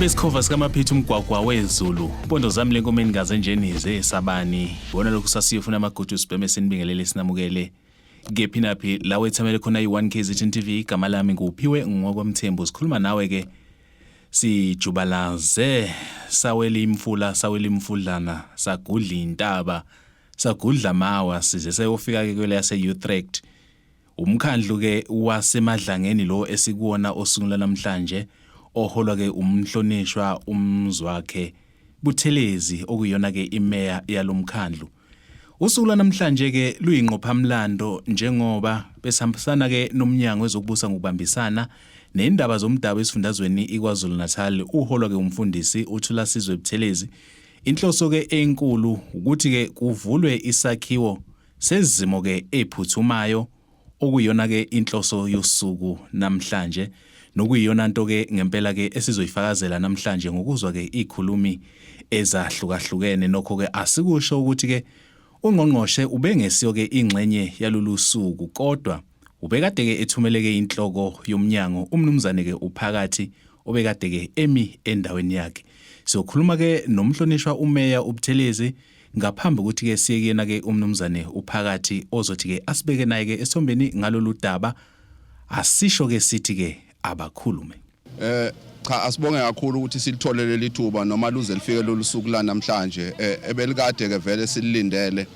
Sihambe isikhova sikamaphithu umgwagwa wezulu. Mpondo zami lenkomeni ngaze nje nize sabani. Bona lokhu sasiyofuna amagudu sibheme sinibingelele sinamukele. Kephi naphi la wethamele khona i-1 KZN TV igama lami nguphiwe ngwakwamthembu sikhuluma nawe ke sijubalaze sawela imfula sawela imfudlana sagudla intaba sagudla mawa size sayofika ke kwele yase Utrecht. Umkhandlu ke waseMadlangeni lo esikuwona osungula namhlanje oholwa ke umhlonishwa uMzwakhe Buthelezi okuyiyona ke imeya yalomkhandlu. Usuku lwanamhlanje ke luyingqophamlando njengoba besihambisana ke nomnyango wezokubusa ngokubambisana nendaba zomdabu esifundazweni iKwaZulu-Natal uholwa ke umfundisi uThulasizwe Buthelezi. Inhloso ke enkulu ukuthi ke kuvulwe isakhiwo sezimo ke ephuthumayo okuyiyona ke inhloso yosuku namhlanje nokuyiyona nto ke ngempela ke esizoyifakazela namhlanje ngokuzwa ke ikhulumi ezahlukahlukene. Nokho ke asikusho ukuthi ke ungqongqoshe ubengesiyo ke ingxenye yalolu suku kodwa ubekade ke ethumeleke inhloko yomnyango umnumzane ke uphakathi obekade ke emi endaweni yakhe. Sizokhuluma ke nomhlonishwa umeya uButhelezi Ngaphambi ukuthi ke siye kuyena ke umnumzane uphakathi ozothi ke asibeke naye ke esithombeni ngalolu daba asisho ke sithi ke abakhulume. Eh cha asibonge kakhulu ukuthi silithole leli thuba noma luze lifike lolu suku la namhlanje eh, ebelikade ke vele sililindele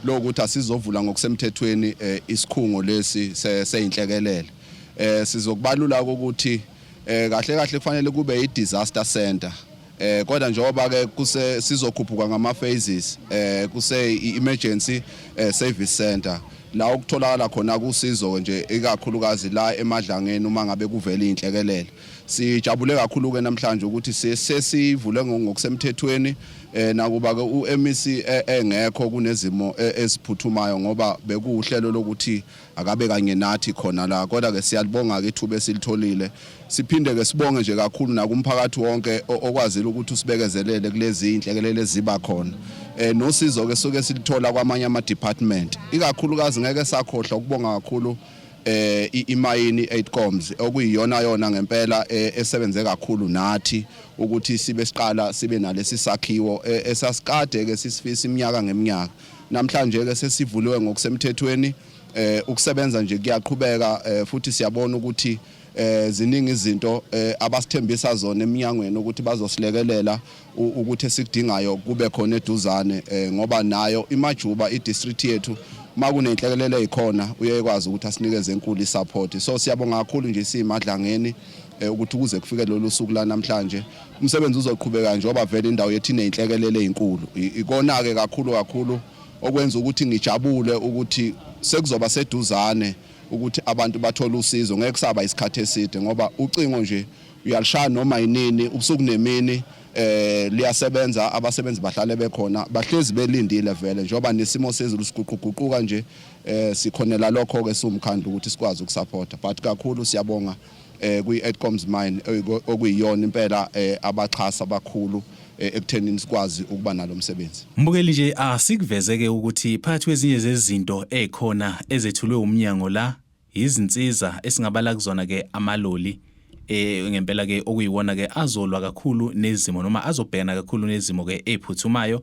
lokuthi asizovula ngokusemthethweni eh, isikhungo lesi seyinhlekelele eh sizokubalula ukuthi eh kahle kahle kufanele kube i disaster center. Eh kodwa njengoba ke kuse sizokhuphuka ngama phases eh kuse i-emergency eh, service center la ukutholakala khona kusizo nje ikakhulukazi la emadlangeni uma ngabe kuvela inhlekelele. Sijabule kakhulu ke namhlanje ukuthi sesivule ngokusemthethweni eh nakuba ke uMEC eh, engekho kunezimo eh, eziphuthumayo ngoba bekuwuhlelo lokuthi akabe kanye nathi khona la kodwa ke siyalibonga ke ithuba esilitholile siphinde ke sibonge nje kakhulu nakumphakathi wonke okwazile ukuthi usibekezelele kulezi inhlekelele eziba khona eh nosizo ke suke silithola kwamanye ama department ikakhulukazi ngeke sakhohlwa ukubonga kakhulu eh imayini 8coms okuyiyona yona ngempela eh, esebenze kakhulu nathi ukuthi sibe siqala sibe nalesi sakhiwo eh, esasikade ke sisifisa iminyaka ngeminyaka. Namhlanje ke sesivuliwe ngokusemthethweni eh ukusebenza nje kuyaqhubeka eh, futhi siyabona ukuthi eh ziningi izinto eh, abasithembisa zona eminyangweni ukuthi bazosilekelela ukuthi esikudingayo kube khona eduzane eh, ngoba nayo imajuba idistrict yethu makunenhlekelele ezikhona uyekwazi ukuthi asinikeze enkulu isupport. So siyabonga kakhulu nje siyimadlangeni eh, ukuthi ukuze kufike lolu suku la namhlanje Umsebenzi uzoqhubeka njengoba vele indawo yethu iney'nhlekelele ey'nkulu. Ikona-ke kakhulu kakhulu okwenza ukuthi ngijabule ukuthi sekuzoba seduzane ukuthi abantu bathole usizo, ngeke kusaba isikhathi eside ngoba ucingo nje uyalishaya noma yinini ubusuku nemini eh liyasebenza abasebenzi bahlale bekhona bahlezi belindile vele njengoba nesimo sezulu siguquguquka nje eh sikhonela lokho ke siwumkhandlu ukuthi sikwazi ukusupporta but kakhulu siyabonga eh kwi-Edcoms Mine okuyiyona impela eh, abaxhasi abakhulu eh, ekuthenini sikwazi ukuba nalo msebenzi. Mbukeli nje asikuveze ke ukuthi phakathi kwezinye zezinto ezikhona ezethulwe umnyango la izinsiza esingabala kuzona ke amaloli eh ngempela ke okuyiwona ke azolwa kakhulu nezimo noma azobhekana kakhulu nezimo ke eziphuthumayo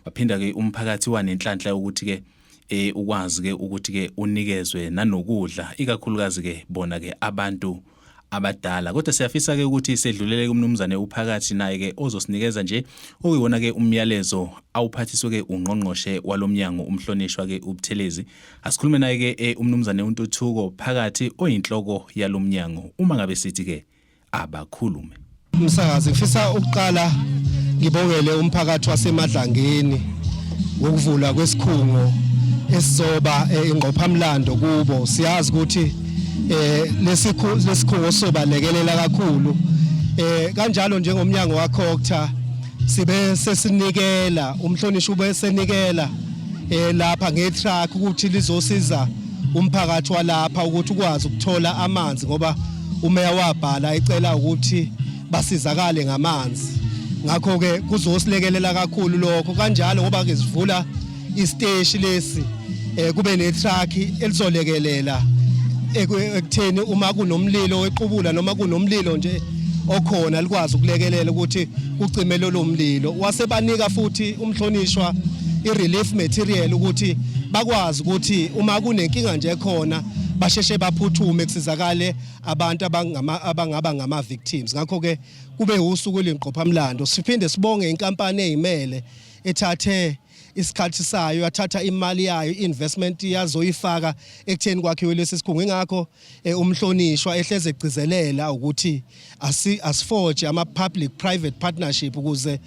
waphinda ke umphakathi wanenhlanhla yokuthi ke eh ukwazi ke ukuthi ke unikezwe nanokudla ikakhulukazi ke bona ke abantu abadala. Kodwa siyafisa ke ukuthi sedlulele kumnumzane uphakathi naye ke ozosinikeza nje okuyiwona ke umyalezo awuphathiswe ke ungqongqoshe walomnyango umhlonishwa ke uButhelezi. Asikhulume naye ke eh, umnumzane uNtuthuko phakathi oyinhloko yalomnyango uma ngabe sithi ke abakhulume. Umsakazi ngifisa ukuqala ngibongele umphakathi waseMadlangeni ngokuvulwa kwesikhungo esizoba eh, ingqophamlando kubo. Siyazi ukuthi eh lesikhungo sobalekelela kakhulu eh kanjalo njengomnyango waCogta sibe sesinikela umhlonishwa ube senikela eh lapha ngetruck ukuthi lizosiza umphakathi walapha ukuthi ukwazi ukuthola amanzi ngoba umeya wabhala ecela ukuthi basizakale ngamanzi. Ngakho ke kuzosilekelela kakhulu lokho kanjalo ngoba ke sivula isiteshi lesi eh kube netruck elizolekelela ekutheni uma kunomlilo wequbula noma kunomlilo nje okhona likwazi ukulekelela ukuthi kucime lolo mlilo. Wasebanika futhi umhlonishwa i-relief material ukuthi bakwazi ukuthi uma kunenkinga nje khona basheshe baphuthume kusizakale abantu abangaba ngama victims. Ngakho ke kube usuku olingqophamlando. Siphinde sibonge inkampani eyimele ethathe isikhathi sayo, yathatha imali yayo, investment yazoyifaka ekutheni kwakhiwe lesi sikhungo. Ingakho umhlonishwa ehleze egcizelela ukuthi asiforge ama public private partnership ukuze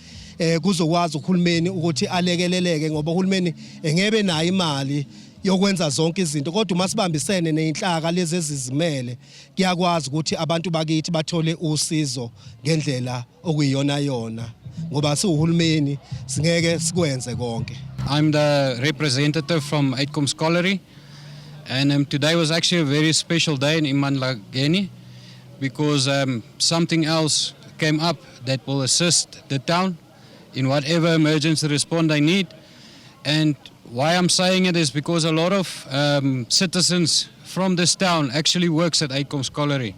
kuzokwazi uhulumeni ukuthi alekeleleke, ngoba uhulumeni engebe nayo imali yokwenza zonke izinto, kodwa uma sibambisene nezinhlaka lezi ezizimele kuyakwazi ukuthi abantu bakithi bathole usizo ngendlela okuyiyona yona, ngoba siwuhulumeni singeke sikwenze konke. I'm the representative from Uitkomst Colliery, and today was actually a very special day in eMadlangeni because something else came up that will assist the town in whatever emergency response they need. And why I'm saying it is because a lot of citizens from this town actually works at Uitkomst Colliery.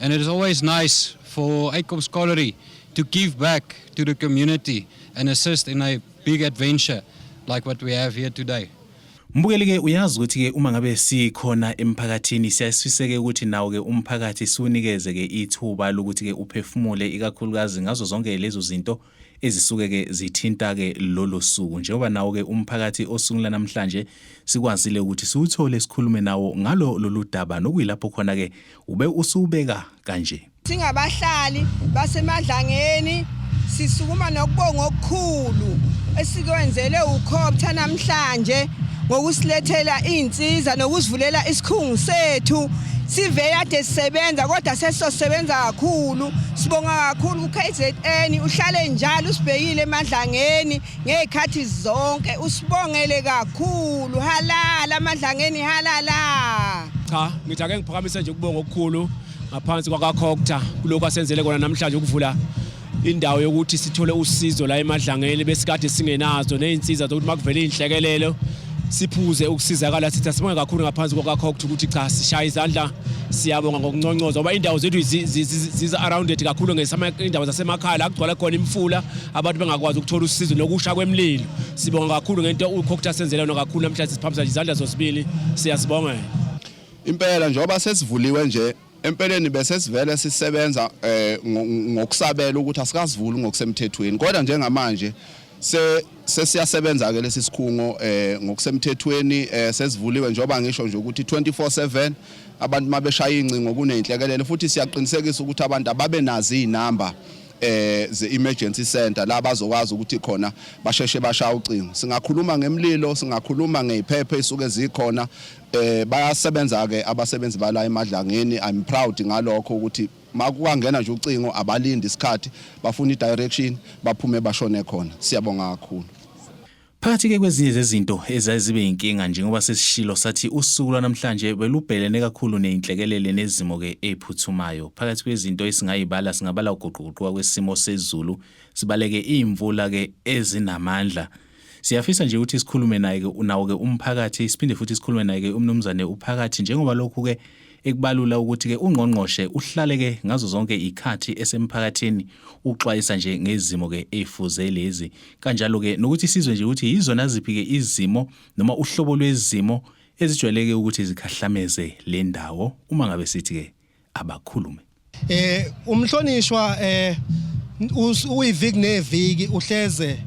And it is always nice for Uitkomst Colliery to give back to the community and assist in a big adventure like what we have here today. Mbukeli ke, uyazi ukuthi ke uma ngabe sikhona emphakathini siyasifiseke ukuthi nawo ke umphakathi siunikeze ke ithuba lokuthi ke uphefumule, ikakhulukazi ngazo zonke lezo zinto ezisuke ke zithinta ke lolo suku. Njengoba nawo ke umphakathi osungula namhlanje sikwazile ukuthi siuthole sikhulume nawo ngalo lolu daba, nokuyilapho khona ke ube usubeka kanje. Singabahlali baseMadlangeni sisukuma nokubonga okukhulu esikwenzele uCogta namhlanje ngokusilethela insiza nokusivulela isikhungo sethu. Sive kade sisebenza, kodwa sesizosebenza kakhulu. Sibonga kakhulu ku-KZN, uhlale njalo usibhekile eMadlangeni ngezikhathi zonke, usibongele kakhulu. Halala Madlangeni, halala! Cha, ngithi ake ngiphakamise nje ukubonga okukhulu ngaphansi kwakaCogta kulokhu asenzele kona namhlanje, ukuvula indawo yokuthi sithole usizo la eMadlangeni besikade singenazo nezinsiza zokuthi makuvele inhlekelelo siphuze ukusizakala. Sithi asibonge kakhulu ngaphansi kwakaCogta ukuthi cha, sishaya izandla, siyabonga ngokunconcoza, ngoba indawo zethu ziza around kakhulu indawo zasemakhaya la kugcwala khona imifula, abantu bengakwazi ukuthola usizo nokusha kwemlilo. Sibonga kakhulu ngento uCogta senzele yona kakhulu namhlanje. Siphamisa izandla zosibili, siyasibongela. Impela, njengoba sesivuliwe nje, empeleni bese sivele sisebenza ngokusabela ukuthi asikazivuli ngokusemthethweni, kodwa njengamanje se sesiyasebenza ke lesi sikhungo ngokusemthethweni. Sesivuliwe, njengoba ngisho nje ukuthi 24/7 abantu mabeshaya incingo kuneyinhlekelele, futhi siyaqinisekisa ukuthi abantu ababe nazo izinamba ze emergency center la bazokwazi ukuthi khona basheshe bashaya ucingo. Singakhuluma ngemlilo, singakhuluma ngeziphepho esuke zikhona, bayasebenza ke abasebenzi bala eMadlangeni. I'm proud ngalokho ukuthi makungena nje ucingo abalindi isikhathi, bafuna i-direction, baphume bashone khona. Siyabonga kakhulu. Phakathi ke kwezinye zezinto ezazibe inkinga, njengoba sesishilo sathi usuku lwanamhlanje belubhelene kakhulu nezinhlekelele nezimo ke eziphuthumayo. Phakathi kwezinto esingayibala, singabala uguquguquka kwesimo sezulu, sibaleke imvula ke ezinamandla. Siyafisa nje ukuthi sikhulume naye ke nawo ke umphakathi, siphinde futhi sikhulume naye ke umnumzane uphakathi, njengoba lokhu ke ekubalula ukuthi ke ungqongqoshe uhlale ke ngazo zonke ikhathi esemphakathini uxwayisa nje ngezimo ke ezifuze lezi, kanjalo ke nokuthi sizwe nje ukuthi yizona ziphi ke izimo noma uhlobo lwezimo ezijwayeleke ukuthi zikhahlameze le ndawo. Uma ngabe sithi ke abakhulume. Umhlonishwa uyiviki neviki uhleze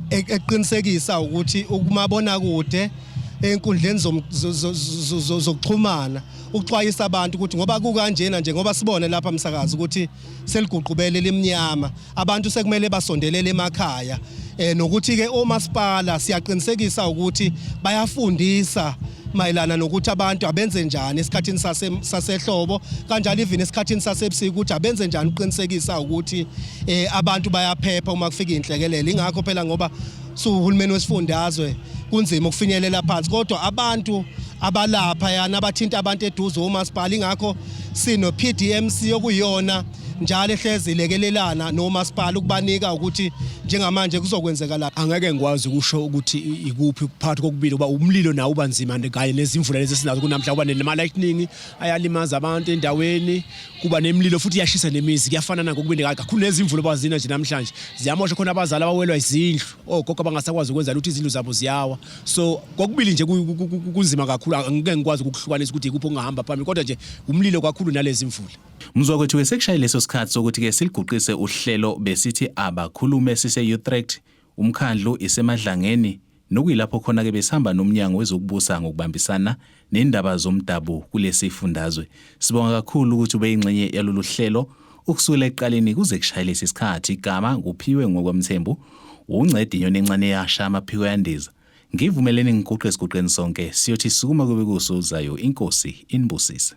eqinisekisa ukuthi ukumabona kude enkundleni zokuxhumana uxwayisa abantu ukuthi ngoba kukanjena nje, ngoba sibone lapha umsakazi ukuthi seliguqubele limnyama, abantu sekumele basondelele emakhaya, nokuthi ke omasipala siyaqinisekisa ukuthi bayafundisa mayelana nokuthi abantu abenze njani esikhathini sasehlobo, kanjalo even esikhathini sasebusika, ukuthi abenze njani ukuqinisekisa ukuthi abantu bayaphepha uma kufika inhlekelele. Ingakho phela, ngoba suhulumeni wesifundazwe, kunzima ukufinyelela phansi, kodwa abantu abalapha yana abathinta abantu eduze omasipala, ingakho sino PDMC okuyiyona. njalo ehlezi ilekelelana nomasipala ukubanika ukuthi njengamanje kuzokwenzeka la. Angeke ngikwazi ukusho ukuthi ikuphi phakathi kokubili, kuba umlilo nawo uba nzima kanye nezimvula lezi esinazo kunamhla, kuba nama-lightning ayalimaza abantu endaweni, kuba nemililo futhi iyashisa nemizi. Kuyafana nangokubili kakhulu nezimvula obazina nje namhlanje ziyamosha, khona abazali abawelwa izindlu, ogogo abangasakwazi ukwenza lutho, izindlu zabo ziyawa. So kokubili nje kunzima kakhulu, angeke ngikwazi ukukuhlukanisa ukuthi ikuphi okungahamba phambili, kodwa nje umlilo kakhulu nalezi mvula. Mzwakwethu ke, sekushaye leso sikhathi sokuthi ke siliguqise uhlelo. Besithi abakhulume sise-Utrecht, umkhandlu iseMadlangeni, nokuyilapho khona ke besihamba nomnyango wezokubusa ngokubambisana nendaba zomdabu kulesi fundazwe. Sibonga kakhulu ukuthi ube ingxenye yalolu hlelo ukusukela ekuqaleni kuze kushaye lesi sikhathi. Igama kuphiwe ngokwaMthembu, unceda inyoni encane yasha amaphiko yandiza. Ngivumeleni ngiguqe esiguqeni sonke, siyothi sukuma kube kusuzayo. Inkosi inibusise.